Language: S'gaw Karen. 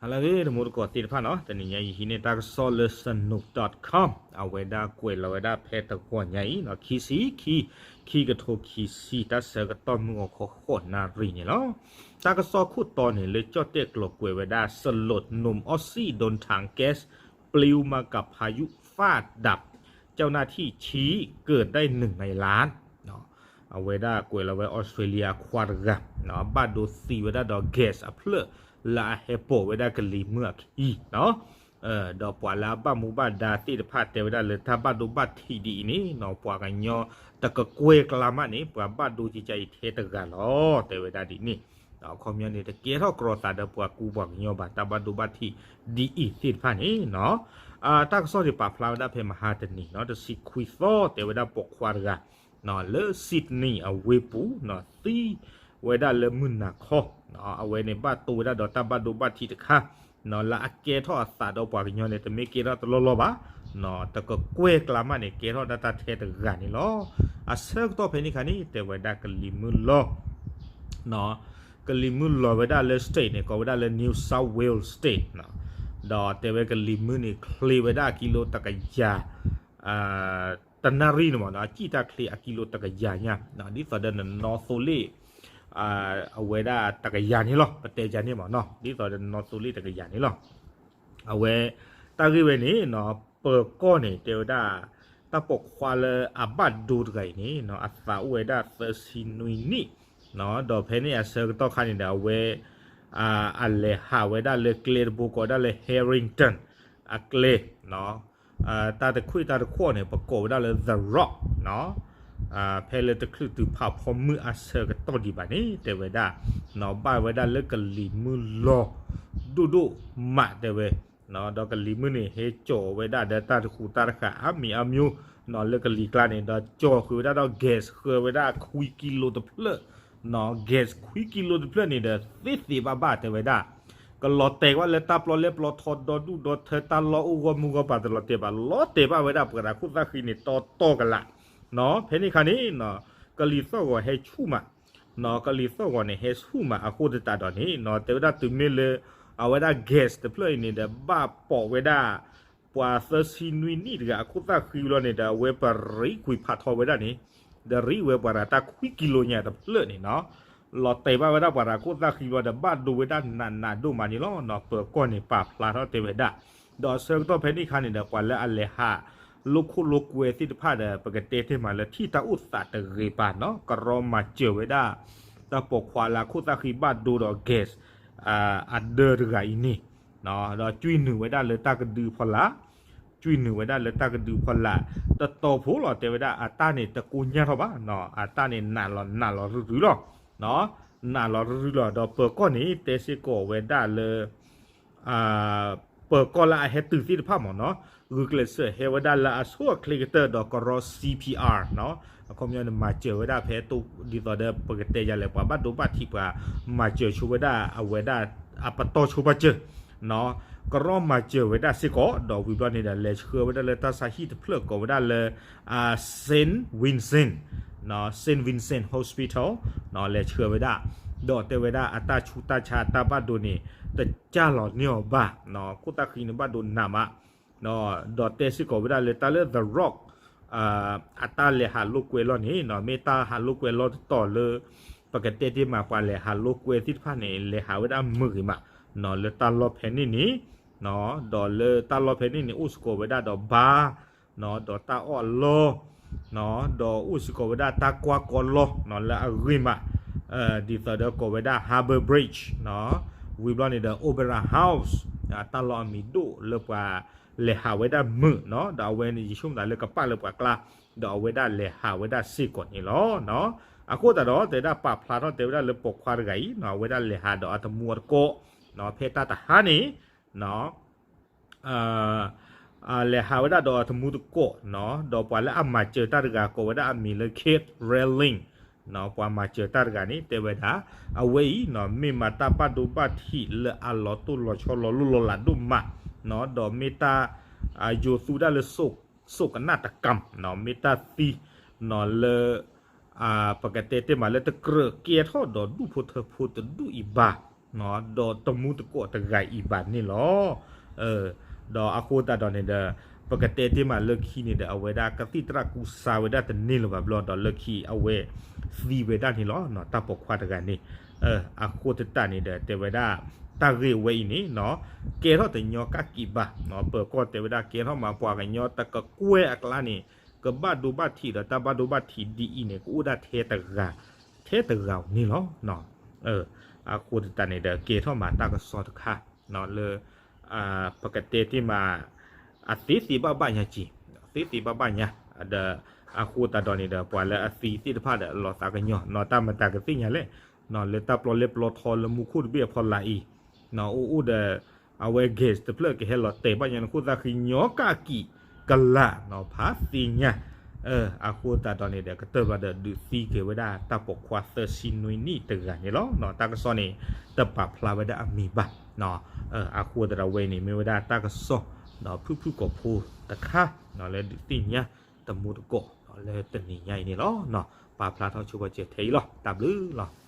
ဟါလၢအဂ့ၤ တံၤသကိးသ့ၣ်တဖၣ်နီၤ, တနံၤညါယဟံးန့ၢ်တၢ်ကစီၣ်လၢ Sanook dot com အဝဲဒၣ်ကွဲးလီၤဝဲဒၣ်ဖဲတဂီၤညါအံၤနီၤ, ခံဆံခံ ခံကထိခံဆံ တၢ်ဆၢကတီၢ်မုၢ်ဂီၤခီဃိးနၣ်ရံၣ်န့ၣ်လီၤ. တၢ်ကစီၣ်ခိၣ်တီန့ၣ် လၢကၠီၣ်တဲၣ်ကျိၤကွဲးဝဲဒၣ် สลด หนุ่มออสซี่โดนถังแก๊สปลิวมากับพายุฟ้าดับ เจ้าหน้าที่ชี้เกิดได้หนึ่งในล้าน အဝဲဒၣ်ကွဲးလီၤဝဲ အီစထြ့လယါခွါတဂၤ ဘၣ်ဒိသံဝဲဒၣ်ဒီး gas အဖျၢၣ် လၢအဟဲပိာ်ဝဲဒၣ်ကလံၤမုၢ်အခံ ဒီးပှၤလၢအဘၣ်မူဘၣ်ဒါသ့ၣ်တဖၣ်တဲဝဲဒၣ်လၢတၢ်ဘၣ်ဒိဘၣ်ထံးဒ်အံၤန့ၣ်နီၤ ပှၤကညီတကကွဲၢ်ကျါမးန့ၣ် ပှၤဘၣ်ဒိကကါအံၤထဲတဂၤလီၤ တဲဝဲဒၣ်ဒ်န့ၣ် အခီပညီန့ၣ် တကဲထီၣ်ကြီသးဒီးပှၤကူပှၤကညီဘၣ် တၢ်ဘၣ်ဒိဘၣ်ထံးဒ်အံၤသ့ၣ်တဖၣ်န့ၣ်နီၤ တၢ်ကစီၣ်န့ၣ်ပာ်ဖျါဝဲဒၣ်ဖဲမဟါတနံၤနီၤ တဆံခွံသီ တဲဝဲဒၣ်ပိာ်ခွါတဂၤ လၢ Sydney အဝ့ၢ်ပူၤ သံဝဲဒၣ်လၢမုၢ်နၤခီ အဝဲန့ၣ်ဘၣ်တိဝဲဒၣ်ဒီးတၢ်ဘၣ်ဒိဘၣ်ထံးတခါ လၢအကဲထီၣ်အသးဒီးပှၤကညီန့ၣ် တမ့ၢ်ကဲထီၣ်တလီၢ်လီၢ်ဘၣ် တကကွဲၢ်ကျါမးန့ၣ် ကဲထီၣ်ဒၣ်တၢ်ထဲတဂၤန့ၣ်လီၤ. အဆၢကတီၢ်ဖဲန့ၣ်ခါန့ၣ် တဲဝဲဒၣ်ကလံၤမုၢ်လီၤ ကလံၤမုၢ်လီၤဝဲဒၣ်လၢ state န့ၣ် ကိးဝဲဒၣ်လၢ New South Wales State ဒီးတဲဝဲကလံၤမုၢ်န့ၣ် ချ့ဝဲဒၣ်အကံလိတကယၤ တနၣ်ရံၣ်န့ၣ်မ့ၢ်နီၤ အစံၣ်တၢ်ချ့အကံလိတကယၤညါ ဒ်သိးဒီးနနီၣ်သိလ့ၣ် အဝဲဒၣ်တကယၤန့ၣ်လီၤ ပတဲယၤန့ၣ်မ့ၢ်နီၤ ဒ်သိးဒီးနနီၣ်သိလ့ၣ်တကယၤန့ၣ်လီၤ အဝဲ တၢ်ဂ့ၢ်ဝဲန့ၣ်နီၤ ပၢၤကီၢ်န့ၣ် တဲဝဲဒၣ် တၢ်ပိာ်ခွါလၢအဘၣ်ဒိတဂၤအံၤန့ၣ်နီၤ အသးအိၣ်ဝဲဒၣ်သၢဆံနွံနံၣ် ဒီးဖဲန့ၣ်အဆၢကတီၢ်ခါန့ၣ်ဒီး အဝဲ အလဲၤဟးဝဲဒၣ်လၢကျဲတဘိကိးဒၣ်လၢ Harrington အကျဲ တၢ်တခွံၣ်တၢ်တခွီၣ်န့ၣ် ပကိးဝဲဒၣ်လၢ The Rock ဖဲလၢတချုးတုၤဖးဖီမုၢ်အဆၢကတီၢ်ဒံးဘၣ်န့ၣ် တဲဝဲဒၣ် ဘၣ်ဝဲဒၣ်လၢကလံၤမုၢ်လီၤ ဒိၣ်ဒိၣ်မးတဲဝဲ ဒီးကလံၤမုၢ်န့ၣ် ဟဲကၠီၤဝဲဒၣ်ဒီးတၢ်တဃူးတၢ်တဃာ်အါမံၤအါမျိုး လၢကလံၤကျါန့ၣ် ဒီးကၠီၤဃုာ်ဝဲဒၣ်ဒီး gas ဃၢဝဲဒၣ်ခွံကံလိတဖျၢၣ် gas ခွံကံလိတဖျၢၣ်န့ၣ်ဒီး သ့သ့ဘၣ်ဘၣ်တဲဝဲဒၣ် ကလီၤတဲာ်ကွၢ်လၢတၢ်ပျီလဲၢ်ပျီထီ ဒီဒူၣ်ဒီထၢ တၢ်လီၢ်အိၣ်ဂီၢ်မုၢ်ဂီၢ်ပၤတလီၤတဲာ်ဘၣ် လီၤတဲာ်ဘၣ်ဝဲဒၣ်ပှၤတၢ်ခိၣ်သၣ်ဃံန့ၣ် တီတီကလာ် ဖဲန့ၣ်ခါန့ၣ် ကလံၤသီၣ်ဂီၤဟဲဆူၣ်မး ကလံၤသီၣ်ဂီၤန့ၣ် ဟဲဆူၣ်မးအဃိသတးဒီးန့ၣ် တဲဝဲဒၣ်တုၤမ့ၢ်လၢ အဝဲဒၣ် gas တဖျၢၣ်အံၤန့ၣ်ဒီး ဘၣ်ပိာ်ဝဲဒၣ် ပှၤသၢဆံနွံနံၣ်တဂၤအခိၣ်သၣ်ဃံလီၤန့ၣ်ဒီး အဝဲပရံကွံာ်ဖးထီဝဲဒၣ်န့ၣ် ဒီးရံဝဲပှၤတၢ်ခွံကံလိညါတဖျၢၣ်န့ၣ်နီၤ လီၤတဲာ်ဘၣ်ဝဲဒၣ်ပှၤတၢ်ခိၣ်သၣ်ဃံလီၤဒီး ဘၣ်ဒိဝဲဒၣ်နးနးဒိၣ်မးန့ၣ်လီၤ. ပၢၤကီၢ်န့ၣ်ပာ်ဖျါထီၣ်တဲဝဲဒၣ် ဒီးအဆၢကတီၢ်ဖဲန့ၣ်ခါန့ၣ်ဒီး ပှၤလၢအလဲၤဟးလိာ်ခိၣ်လိာ်ကွဲသ့ၣ်တဖၣ်ဒီး ပကတဲတ့ၢ်မးလၢထံၣ်တၢ်အိၣ်သးတဂ့ၤပၤနီၤ ကရီမၤစၢၤဝဲဒၣ် တၢ်ပိာ်ခွါလၢအခိၣ်သၣ်ဃံဘၣ်ဒိဒီး gas အဒၢတဂၤအံၤန့ၣ် ဒီးကွံနုာ်ဝဲဒၣ်လၢတၢ်ကဒုအဖီလာ် ကွံနုာ်ဝဲဒၣ်လၢတၢ်ကဒုအဖီလာ် တတီဖိလီၤ တဲဝဲဒၣ်အတၢ်န့ၣ်တကိညၢ်ထီၣ်ဘၣ် အတၢ်န့ၣ်နးလီၤနးလီၤရုရုလီၤ နးလီၤရုရုလီၤ ဒီးပၢၤကီၢ်န့ၣ် တဲစ့ၢ်ကီးဝဲဒၣ်လၢ ပၢၤကီၢ်လၢအဟဲတုၤသ့ၣ်တဖၣ်မ့ၢ်နီၤ ဂုာ်ကျဲးစၢးဟဲဝဲဒၣ်လၢအဆိအချ့ကတၢၢ်ဒီးကရီ C P R အခီပညီန့ၣ် မၤစၢၤဝဲဒၣ်ဖဲ ဒ်သိးဒီးပကတဲယၤလဲၣ် ပှၤဘၣ်ဒိဘၣ်ထံးပှၤ မၤစၢၤဆိဝဲဒၣ်အဝဲဒၣ် အပတီၢ်ဆိဘၣ်စၢၤ ကရီမၤစၢၤဝဲဒၣ်စ့ၢ်ကီး ဒီးဝံၤဘျီန့ၣ်ဒီး လဲၤဆှၢဝဲဒၣ်လၢတၢ်ဆါဟံၣ်တဖျၢၣ်ကိးဝဲဒၣ်လၢ Saint Vincent Saint Vincent Hospital လဲၤဆှၢဝဲဒၣ် ဒီးတဲဝဲဒၣ်အတၢ်ဆူးတၢ်ဆါအတၢ်ဘၣ်ဒိန့ၣ် တကၢ်လီၤန့ၢ်အီၤဘၣ် ခိၣ်သၣ်ဃံန့ၣ်ဘၣ်ဒိနးမး ဒီးတဲစ့ၢ်ကီးဝဲဒၣ်လၢတၢ်လၢ The Rock အတၢ်လဲၤဟးလိာ်ကွဲလီၢ်န့ၣ် မ့ၢ်တၢ်ဟးလိာ်ကွဲလီၢ်တတီၤလၢ ပကတဲတ့ၢ်မး ပှၤလဲၤဟးလိာ်ကွဲသ့ၣ်တဖၣ်န့ၣ် လဲၤဟးဝဲဒၣ်မုာ်ဂ့ၤမး လၢတၢ်လီၢ်ဖဲန့ၣ်န့ၣ် ဒီးလၢတၢ်လီၢ်ဖဲန့ၣ်န့ၣ် အိၣ်စ့ၢ်ကီးဝဲဒၣ်ဒီး bar ဒီးတၢ်အီၣ်အလီၢ် ဒီးအိၣ်စ့ၢ်ကီးဝဲဒၣ်တၢ်ကွၢ်ကီလီၢ် လၢအဂ့ၤမး ဒ်သိးဒီးကိးဝဲဒၣ် Harbour Bridge ဝံၤဘျီန့ၣ်ဒီး Opera House တၢ်လီၢ်အမံၤဒိၣ်လၢပှၤလဲၤဟးဝဲဒၣ်မုာ် ဒီးအဝဲန့ၣ်ယဆိကမိၣ်သးလၢကပာ်လၢပှၤကျါ ဒီးအဝဲဒၣ်လဲၤဟးဝဲဒၣ်စ့ၢ်ကီးန့ၣ်လီၤ. အဃိသတးဒီး တဲဝဲဒၣ်ပာ်ဖျါထီၣ်တဲဝဲဒၣ်လၢပိာ်ခွါတဂၤအံၤ အဝဲဒၣ်လဲၤဟးဒီးအတမူအတကိး ဖဲတၢ်တဟါန့ၣ် လဲၤဟးဝဲဒၣ်ဒီးအတမူတကိး ဒီးပှၤလၢအမၤစၢၤတၢ်တဂၤ ကိးဝဲဒၣ်အမံၤလၢ Kate Railing ပှၤမၤစၢၤတၢ်တဂၤန့ၣ် တဲဝဲဒၣ် အဝဲအံၤ မ့ၢ်မၤတၢ်ဘၣ်ဒိဘၣ်ထံးလၢအလီၤတိၢ်လီၤဆီလီၤလိၣ်လီၤလးဒိၣ်မး ဒီးမ့ၢ်တၢ် ယိၤသူဒၣ်လၢ စိကနၣ်တကၢ် မ့ၢ်တၢ်သံ လၢ ပကတဲတ့ၢ်မးလၢတကြၢးကဲထီၣ်ဒီးဒူၣ်ဖိထၢဖိတဒူၣ်အံၤဘၣ် ဒီးတမူတကိးတဂၤအံၤဘၣ်န့ၣ်လီၤ. ဒီးအဃိသတးဒီးန့ၣ်ဒီး ပကတဲတ့ၢ်မးလၢခံန့ၣ်ဒီး အဝဲဒၣ်ကသံၣ်သရၣ်ကူစါဝဲဒၣ်တန့ၢ်လၢၤဘၣ်ဘျီဒီး လၢခံအဝဲသံဝဲဒၣ်န့ၣ်လီၤ. တၢ်ပိာ်ခွါတဂၤန့ၣ် အဃိသတးန့ၣ်ဒီး တဲဝဲဒၣ် တၢ်ဂ့ၢ်ဝဲအံၤန့ၣ် ကဲထီၣ်တညီကၣ်ကံးဘၣ်, ပၢၤကီၢ်တဲဝဲဒၣ် ကဲထီၣ်မး ပှၤကညီတကကွဲၢ်အကျါန့ၣ် ကဘၣ်ဒိဘၣ်ထံးဒီး တၢ်ဘၣ်ဒိဘၣ်ထံးဒ်အံၤန့ၣ် ကအိၣ်ဒၣ်ထဲတဂၤ, ထဲတဂၤန့ၣ်လီၤ. အဃိသတးန့ၣ်ဒီး ကဲထီၣ်မးတၢ်ကစီၣ်တခါ လၢ ပကတဲတ့ၢ်မး အသ့သ့ဘၣ်ဘၣ်ညါက့ၤ, သ့သ့ဘၣ်ဘၣ်ညါ ဒီး အဃိသတးဒီးန့ၣ်ဒီး ပှၤလၢအသံသ့ၣ်တဖၣ်ဒီး လီၤသးကညီၤ နီၢ်တၢ်မတၤကသ့ၣ်ညါလဲၣ်, လၢတၢ်ပျီလဲၢ်ပျီထီလၢမူခိၣ်တဘ့ၣ်အဖီလာ်အံၤ အိၣ်အိၣ်ဒီး အဝဲ gas တဖျၢၣ်ကဟဲလီၤတဲာ်ဘၣ်ညါ နခိၣ်သၣ်ဃံညီကၣ်ကံးကလး ဖးသ့ၣ်ညါ အဃိသတးဒီးန့ၣ်ဒီး ကတၢၢ်ဘျီဒီး ဒုးသံက့ၤဝဲဒၣ်တၢ်ပိာ်ခွါသၢဆံနွံနံၣ်တဂၤန့ၣ်လီၤ. တၢ်ကစီၣ်န့ၣ် တပာ်ဖျါဝဲဒၣ်အမံၤဘၣ်. အဃိသတးဒီးဝဲအံၤန့ၣ် မ့ၢ်ဝဲဒၣ်တၢ်ကစီၣ် ဖုၣ်ဖုၣ်ကိာ်ဖိတခါ လၢဒုးသ့ၣ်ညါတမူတကိး လၢတနံၤညါအံၤန့ၣ်လီၤ. ပာ်ဖျါထီၣ်ဆိပာ်စၢၤထဲအံၤလီၤ. တၢ်ဘျုးလီၤ.